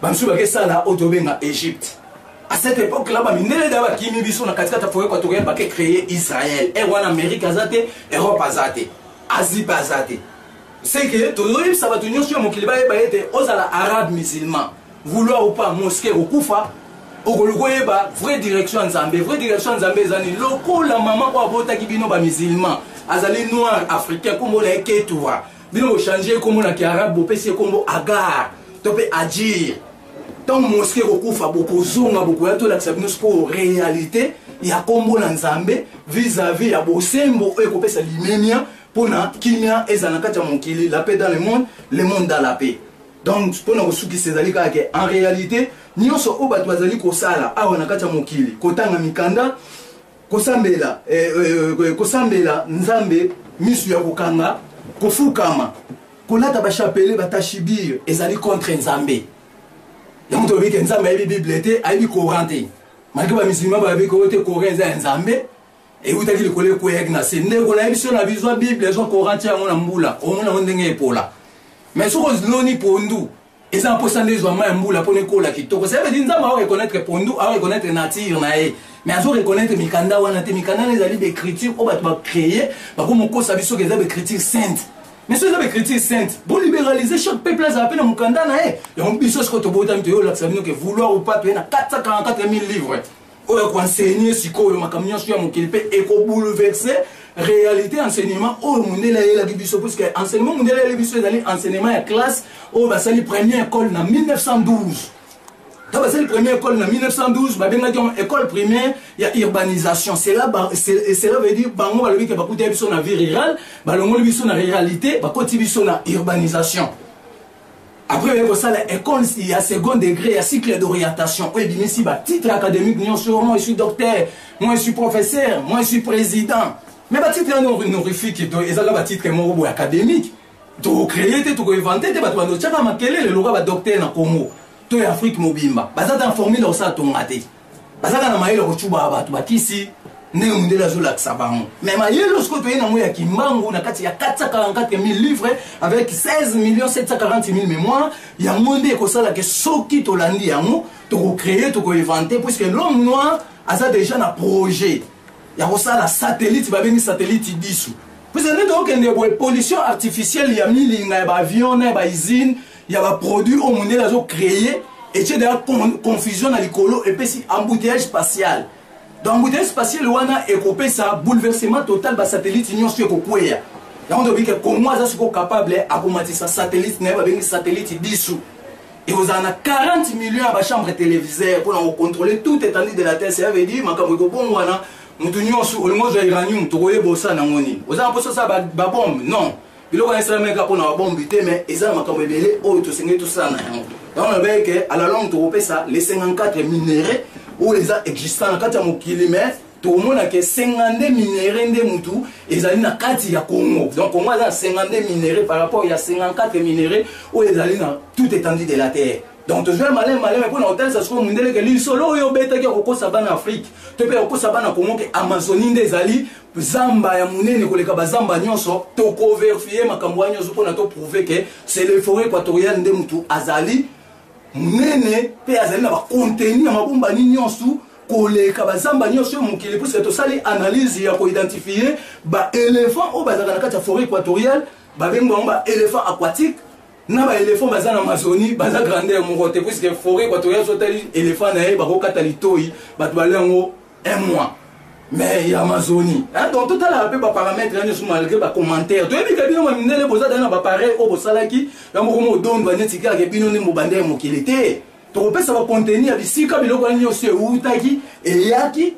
Bamisusu bakesala oyo tobenga Egypte. À cette époque là, bamindele da bakimi biso na katikati ya forêt équatoriale, bake créer Israël. E wana Amérique aza te, Europe aza te, Asie mpe aza te. C'est que tozoyebisa bato nyonso ya mokili bayeba ete ozala arabe, musulman, vouloir ou pas, mosquée ekokufa, okoluka oyeba vraie direction ya Nzambe. Vraie direction ya Nzambe eza nini? Lokola mama oyo abotaki bino bamusulman azali noir africain, nkombo na ye Ketura. Bino bochange ye nkombo na kiarabe, bopesi ye nkombo Agar to mpe Ajir. Ntango moske ekokufa, bokozonga, bokoya tolakisa bino sikoyo réalité ya nkombo na Nzambe vis-à-vis ya bosembo oyo ekopesa limemia mpona kimia ezala na kati ya mokili, la paix dans le monde, le monde dans la paix. Donc mpona kosukisa, ezali kaka ke en réalité nyonso oyo bato bazali kosala awa na kati ya mokili, kotanga mikanda, kosambela, kosambela Nzambe misu ya kokanga, kofukama, kolata bachapele, batashibir, ezali contre Nzambe. Yango tolobi ke Nzambe ayebi Bible te, ayebi Coran te, malgré bamusulman bayebi koyo te. Coran eza ya Nzambe, eutaki likolo, ekweyaki na se. Ndeko, nayebi so na bizwa Bible, ezwa Coran, tia yango na mbula, omona yango ndenge epola. Mais soki oloni pondu, eza na mposa nde ezwa mai ya mbula mpona ekola kitoko. Ça veut dire Nzambe ao reconnaître pondu, ao reconnaître nature na ye, mais azo reconnaître mikanda wana te. Mikanda wana ezali baécriture oyo bato bacréer, bakomokosa biso soki eza baécriture sainte. Mais soki eza baécriture sainte, bolibéraliser, chaque peuple azala mpe na mokanda na ye. Yango biso sikoyo tobotami, toye olakisa bino ke vouloir ou pas, toye na 444 000 livres oyo ekoenseigner sikoyo makambo nyonso ya mokili mpe ekobouleverser réalité enseignement oyo mondele ayelaki biso, puisque enseignement mondele ayelaki biso ezali enseignement ya classe oyo basali première école na 1912. Ntango basali première école na 1912, babengaki yango école primaire ya urbanisation. Cela veut dire bango balobi ke bakutaki biso na vie rurale, balongoli biso na ruralité, bakoti biso na urbanisation. Après baye kosala école ya second degré ya cycle d'orientation oyo ebimisi batitre académique nyonso: moi je suis docteur, moi je suis professeur, moi je suis président. Mais batitre wana honorifique to ezaka batitre moko boye académique, tokocréer te, tokoinventer te. Bato bandotiaka makelele loka badocteur na Congo to ya Afrique mobimba baza ta formule ya kosala tonga te, bazaka na mayele ya kocuba bato bakisi ndenge mondele azolakisa bango. Mais mayele sikoyo toye nango ya Kimbangu na kati ya 444 000 livres avec 16 millions 740 000 mémoire, yango nde ekosalaka soki tolandi yango, tokocréer, tokoinventer, puisque l'homme noir aza déjà na projet ya kosala satellite, babengi satellite disu. Puisque nde tokokende boye, pollution artificielle ya milinga ya baavion na ya bausine ya baproduit oyo mondele azocréer etie deya confusion na likolo, epesi embouteillage spatial. Donc embouteillage spatial wana ekopesa bouleversement total, basatellite nyonso ekokweya. Yango toyebi ke Kongo aza sikoyo capable akomatisa satellite na ye, babengi satellite disu, ekozala na 40 millions ya bachambre téléviseur mpona kocontrôler toute étendue de la terre. Cela veut dire makambo ekobongwana. Motu nyonso olingi ozwa uranium, tokoyeba osala nango nini. Oza na mposa osala babombe? Non, biloko wana esalamaki mpona babombe te, mais eza na makambo ebele oyo tosengeli tosala na yango. Yango nalobaki ke à la longue tokopesa les 54 minerais oyo eza existant na kati ya mokili, mais tokomona ke 52 minerais nde mutu ezali na kati ya Congo. Donc Congo aza na 52 minerais par rapport ya 54 minerais oyo ezali na toute étendue de la terre. Donc tozwa maleme maleme mpona kotalisa sikoyo mondele ke lisolo oyo obetaki ya kokosa bana Afrique to mpe ya kokosa bana Congo ke Amazonie nde ezali zamba ya monene koleka bazamba nyonso, tokovérifier makambo wana nyonso mpona toprouver ke c'est le forêt équatoriale nde mutu azali monene mpe azali na bacontenu ya mabombani nyonso koleka bazamba nyonso oyo mokili, puisque tosali analyse ya koidentifier baéléphant oyo bazalaka na kati ya forêt équatoriale, babengi bango baéléphant aquatique, na baéléphant baza na Amazonie baza grandeur moko te, puisque forêt équatoriale so otali éléphant na ye, bakokata litoi, bato balia yango un mois, mais ya Amazonie. Donc totalaka mpe baparamètre nyonso malgré bacommentaire. Toyebi ke bino bamindele boza dai na bapareil oyo bosalaki yango koma odondwa neti kaka bino nde mobanda ya mokili te. Tokopesa bacontenu ya bisika biloko wana nyonso ewutaki, eyaki,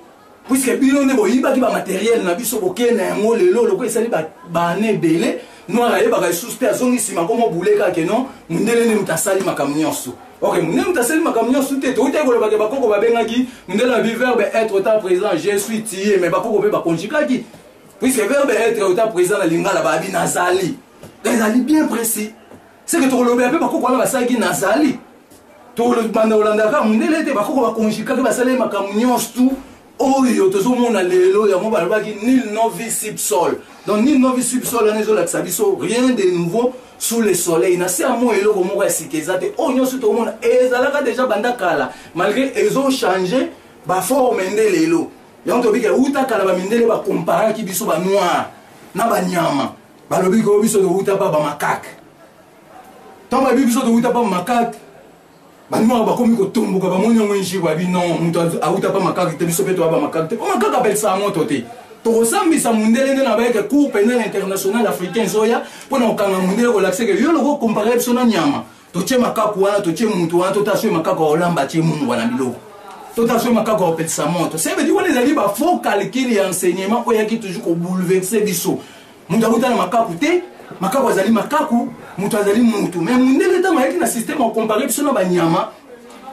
puisque bino nde boyibaki bamatériel na biso, bokende na yango. Lelo loko esali baane ebele, noir ayebaka lisusu te, azongi nsima koma obule kaka non, mondele nde moto asali makambo nyonso. Ok, mondele moto asali makambo nyonso te. Toutaki kolobaka bakoko babengaki mondele na bi verbe être au temps présent, je suis, tu es, mais bakoko mpe baconjugaki, puisque verbe être au temps présent na lingala babi nazali, ezali bien précis. C'est que tokolobela mpe bakoko wana basalaki nazali, tobanda kolandaka mondele te. Bakoko baconjugaki, basali makambo nyonso tu oyo tozomona lelo. Yango balobaki nil novi sub sole. Donc nil novi sub sole wana ezolakisa biso rien de nouveau. sous le soleil. Na se ya moi eloko moko ya sika eza te. Oyo nyonso tokomona ezalaka deja banda kala, malgré ezochange baforme nde lelo. Yango tobika euta kala, bamindele bakomparaki biso banoir na banyama. Balobi ko biso towuta pa bamakake. Ntango bayebi biso towuta pa makake, banoir bakomi kotomboka, bamoni yango injure. Babi non, moto awuta pa makake te, biso mpe toya bamakake te, po makake apelisaka moto te. Tokosambisa mundele nde na bayeke Cour pénale internationale africain ezoya mpo na kokanga mundele, kolakisa ke yo loko kompare biso na nyama. Totie makaku wana, totie mutu wana, tota soki makaku aolamba, atie mungwa na biloko, tota soki makaku aopelisa moto. Ça veut dire wana ezali bafaux calcul ya enseignement oyo eyaki toujours kobouleverse biso. Moto awuta na makaku te, makaku azali makaku, moto azali mutu. Mais mundele ntango ayaki na système akompare biso na banyama,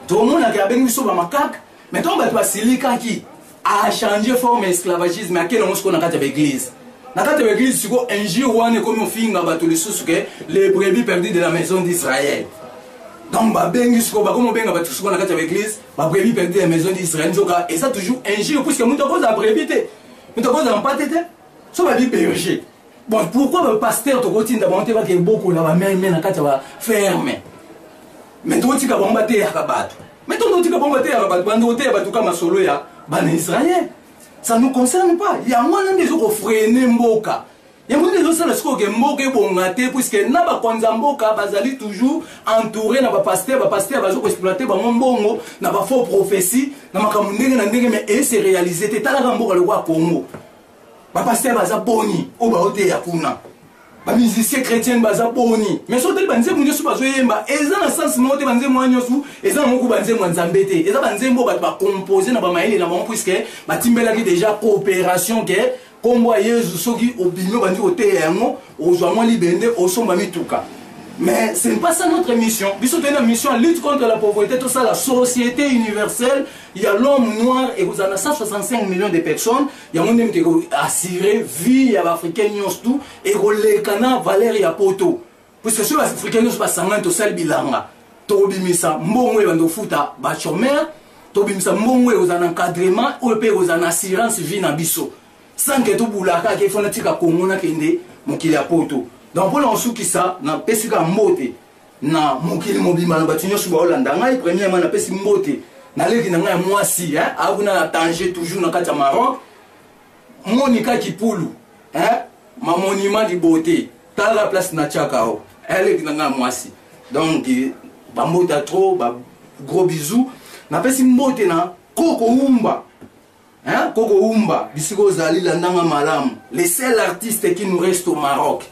tomonaka abengi biso bamakake. Mais ntango bato basilikaki, achange forme esclavagisme, akei nango sikoyo na kati ya baeglise. Na kati ya baeglise sikoyo injure wana ekomi ofinga bato lisusu ke les brebis perdues de la maison d'Israël. Donc babengi sikoyo, bakomi obenga bato sikoyo na kati ya baeglise babrebis perdues de la maison d'Israël. Nzoka eza toujours injure, puisque moto akozala brebis te, moto akozala mpate te, so babi berger. Bon, pourquoi bapasteur tokotinda bango te bake ebokola bameme na kati ya baferme, mais tokotika bango bateyaka bato? Mais to totika bango bateyaka bato, bando koteya bato ka masolo ya bana Israel, ça nous concerne pas. Yango wana nde ezokofrene mboka, yango nde ezosala sikoyo ke mboka ebonga te, puisque na bakonzi ya mboka bazali toujours entouré na bapasteur. Bapasteur baza koexploite bango mbongo na bafaux prophétie, na makambo ndenge na ndenge, mais ese réalise te. Talaka mboka lokola Congo, bapasteur baza boni oyo baoteya kuna? Bamusicien chrétien baza boni? Mais soki otali banzembo nyonso bazoyemba, eza na sens moko te. Banzembo wana nyonso eza na moko banzembo ya Nzambe te, eza banzembo oyo bato bacompose na bamayele na bango, puisque batimbelaki déjà coopération ke nkombo ya Yezu, soki obimi obandi koteya yango, ozwa mwa libende, osomba mituka. Mais ce n'est pas ça notre mission. Biso toye na mission ya lutte contre la pauvreté, tosala société universelle ya l'homme noir ekozala na 165 millions de personnes. Yango nde moto ekoassure vie ya baafricain nyonso tu, ekoleka na valeur ya poto, puisque soki baafricain nyonso basangani, tosali bilanga, tokobimisa mbongo oyo ebanda kofuta bachômeur, tobimisa mbongo oyo ekozala na encadrement, oyo mpe ekozala na assurance vie na biso, sans ke tobulaka ke fo natika Kongo, nakende mokili ya poto. Donc mpona kosukisa, napesi kaka mbote na mokili mobimba, na bato nyonso baolanda ngai. Premièrement, napesi mbote naleki na ngai ya mwasi akuna na Tanger, toujours na kati ya Maroc, Monika Kipulu, ma monument du beauté. Tala place natiaka o aleki na ngai ya mwasi. Donc bambote trop, ba gros bisous. Napesi mbote na Koko Umba, hein? Koko Umba, bisika ozali, landanga malamu, le seul artiste qui nous reste au Maroc.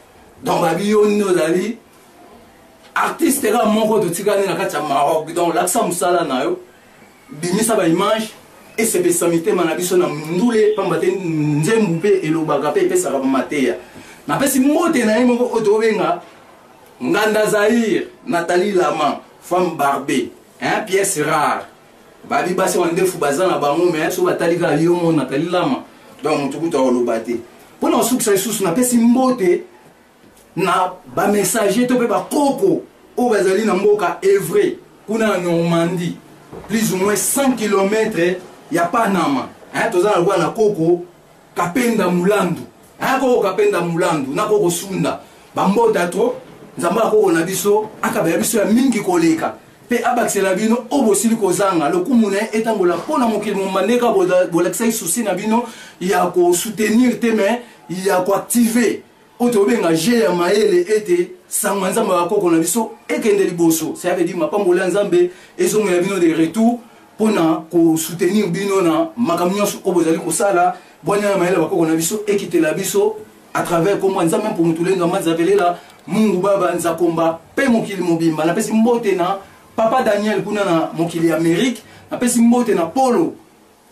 Donc babi yo nde ozali artiste kaka moko totikali na kati ya Maroc. Donc lakisa mosala na yo, bimisa baimage esepelisa mitema na biso na ndule, pamba te nzembu mpe elobaka mpe epesaka mateya. Napesi mbote na ye moko oyo tobenga Nganda Zaire, Nathalie Lama, femme barbe, hein, pièce rare. Babi basi wa ndefu baza na bango, mais so batali kaka yo mo Nathalie Lama, donc motu kutu akoloba te. Mpona kosukisa lisusu, napesi mbote na bamessager to mpe bakoko oyo bazali na mboka Evre kuna na Normandie, plus ou moins 100 km ya Panama, hein, toza na lokola na koko Kapenda Mulandu, hein, koko Kapenda Mulandu na koko Sunda, bambota trop. Nzambe akoko na biso akabela biso ya mingi koleka, mpe abakisela bino oyo bosili kozanga. Lokumu na ye etambola mpo na mokili momba. Ndenge bolakisaki susi na bino ya kosoutenir te, mais ya koactive oyo tobenga je ya mayele ete sango ya Nzambe ya bakoko na biso ekende liboso. Ça veut dire mapamboli ya Nzambe ezongela bino de retour mpona kosoutenir bino na makambo nyonso oyo bozali kosala. Bwania ya mayele ya bakoko na biso ekitela biso à travers kombo ya Nzambe mpo mutu lendo amanzavelela Mungu Baba Nzakomba mpe mokili mobimba. Napesi mbote na papa Daniel kuna na mokili ya Amérique, napesi mbote na Polo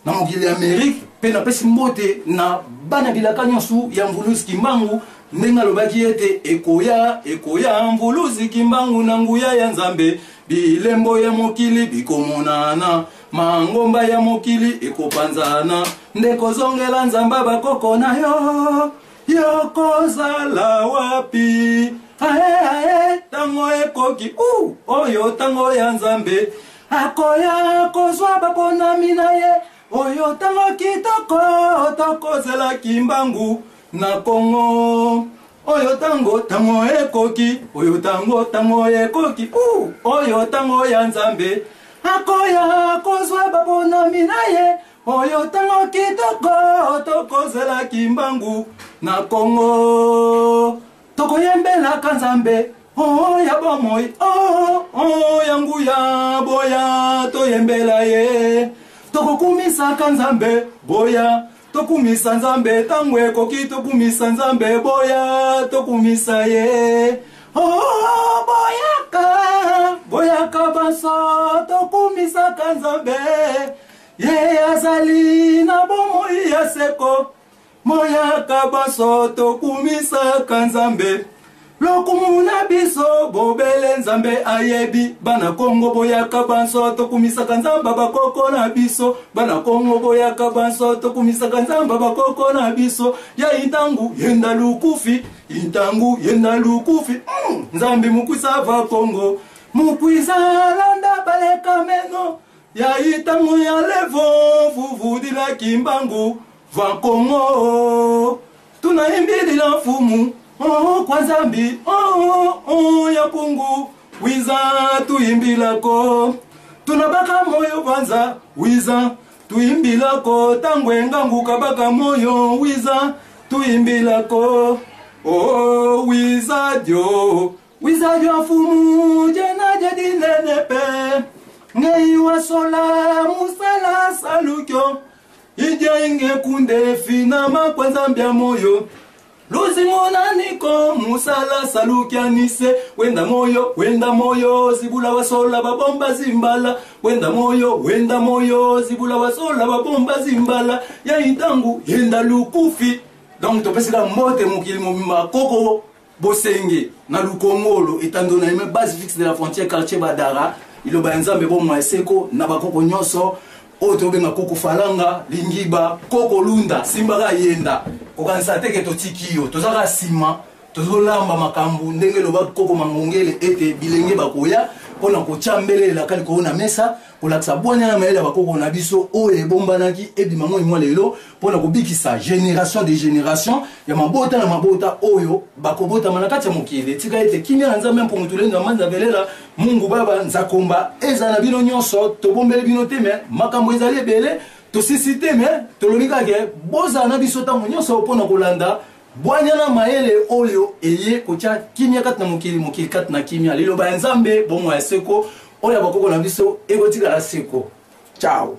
na mokili ya Amérique, mpe napesi mbote na bana bilaka nyonso ya Mvuluzi Kimbangu, ndenge alobaki ete ekoya, ekoya Mvuluzi Kimbangu na nguya ya Nzambe, bilembo ya mokili bikomonana, mangomba ya mokili ekopanzana. Ndeko, zongela Nzambe bakoko na yo, yokozala wapi? Ae ae, ntango ekoki u oyo ntango ya Nzambe akoya kozwa baponami na ye. Oyo ntango kitoko, tokozela Kimbangu na Kongo. Oyo tango tango ekoki, oyo tango tango ekoki, uh, oyo tango ya Nzambe akoya kozwa baponami na ye. Oyo tango kitoko tokozela Kimbangu na Kongo, tokoyembelaka Nzambe oh, ya bomoi oh, oh, ya nguya boya toyembela ye, tokokumisaka Nzambe boya tokumisa Nzambe ntango ekoki, tokumisa Nzambe boya tokumisa ye. Oh, boyaka boyaka banso tokumisaka Nzambe, ye azali na bomoi ya seko. Moyaka banso tokumisaka Nzambe, lokumu na biso bobele Nzambe ayebi. Bana Kongo boyaka banso tokumisaka Nzambe bakoko na biso. Bana Kongo boyaka banso tokumisaka Nzambe bakoko na biso. Ya intangu yenda lukufi, intangu yenda lukufi, Nzambe mukwisa va Kongo, mukwisa landa baleka meno. Ya itangu ya levo vuvudila Kimbangu va Kongo, tunaimbili mfumu oh, kwa Nzambi oh, oh, ya pungu wiza tuimbilako, tunabaka moyo kwanza wiza tuimbilako, tango engangu kabaka moyo wiza tuimbilako. Oh, wiza dio wiza dio mfumu jena jedinenepe ngei wasola musala salukyo ija ingekunde finama kwa Nzambi ya moyo luzingo naniko musala salukianise wenda moyo wenda moyo zibula wasola babomba zimbala wenda moyo wenda moyo zibula wasola babomba zimbala ya intangu yenda lukufi. Donc topesika mbote mokili mobimba koko bosenge na lukongolo etando na yeme base fixe de la frontière quartier Badara iloba ya Nzambe bomwa eseko na bakoko nyonso oyo tobenga koko falanga lingiba koko lunda simbaka yenda kokanisa teke totiki yo tozaka nsima tozolamba makambo ndenge eloba koko mangongele ete bilenge bakoya mpona kotya mbele elaka likolo na mesa kolakisa bwanya na mayele ya bakoko na biso oyo ebombanaki ebima moi mwa lelo mpona kobikisa génération de génération ya mabota na mabota oyo bakobotama na kati ya mokili. Etika ete kimia na Nzambe mpo motu lendo ya manza velela Mungu Baba Nzakomba eza na bino nyonso. Tobombeli bino te me makambo ezali ebele tosisi te me tolobi kaka bozala na biso ntango nyonso mpona kolanda bwanya na mayele oyo eye kotia kimia kati na mokili, mokili kati na kimia. Liloba ya Nzambe bomoi ya seko oyo ya bakoko na biso ekotikala seko. Ciao.